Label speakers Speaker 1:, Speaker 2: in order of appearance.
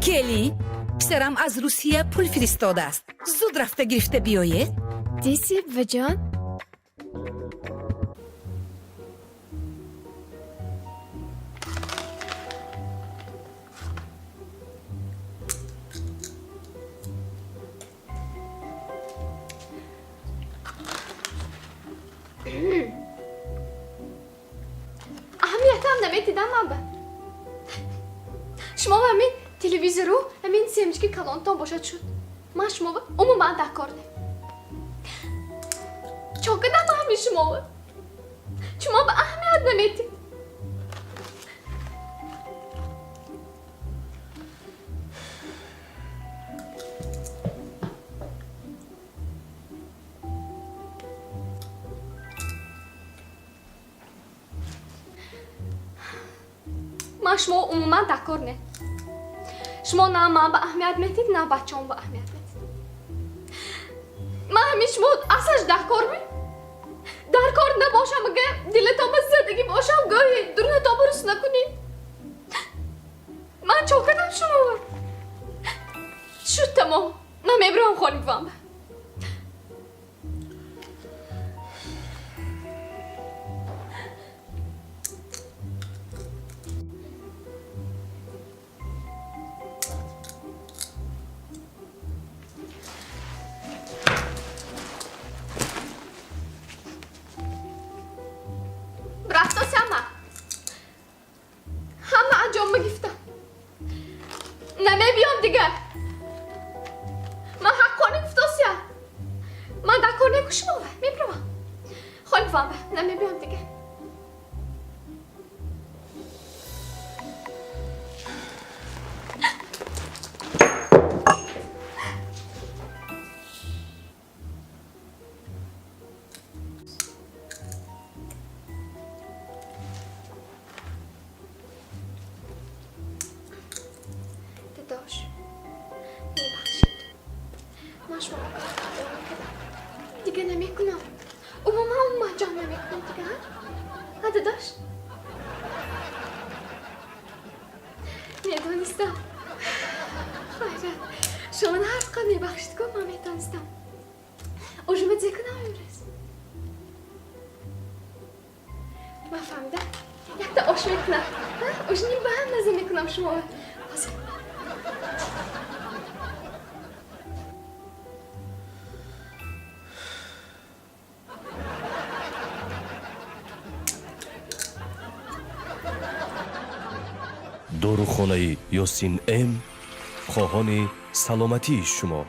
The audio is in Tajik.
Speaker 1: Келин, писарам аз Русия пул фиристодааст, зуд рафта гирифта биёед.
Speaker 2: Диси, буваҷон. Аҳамиятам наметидам ман ба шумо. Ҳамин телевизору ҳамин семечки калонтон бошад, шуд. Ман шумо умуман дар кор не. Чо кардам ман ҳамин шумова? Шумо ба аҳамият наметид. Ман шумо умуман дар кор не. Шумо на ман ба аҳамият метид, на бачаом ба аҳамият метид. Ман ҳамин шумо аслаш дар кор ме? Дар кор набошам, ага дилатон ба задагӣ бошам, гоҳе дурунатон ба рус накунед. Ман чо кардам шумо? Шуд, тамом. Ман мебирам хони бувам. Рафтосама, ҳама анҷом мегифтам, намебиём дигар. Ман ҳаққони гуфтосия, ман дар кор некушмова. Мебиравам хони бувам, намебиём дигар. Дадош, мебахшед, ман шумо хато мекардам, дигар намекунам, умуман ҷон намекунам дигар. Ҳа, дадош, медонистам. Хайрат, шумо ҳар қад мебахшид ку, ман метонистам. Ужима зе кунам имрӯз? Ман фаҳмидам, якта ош мекунам, ужини ба ҳам маза мекунам шумо ҳозир.
Speaker 3: Дорухонаи Ёсин М хоҳони саломатии шумо.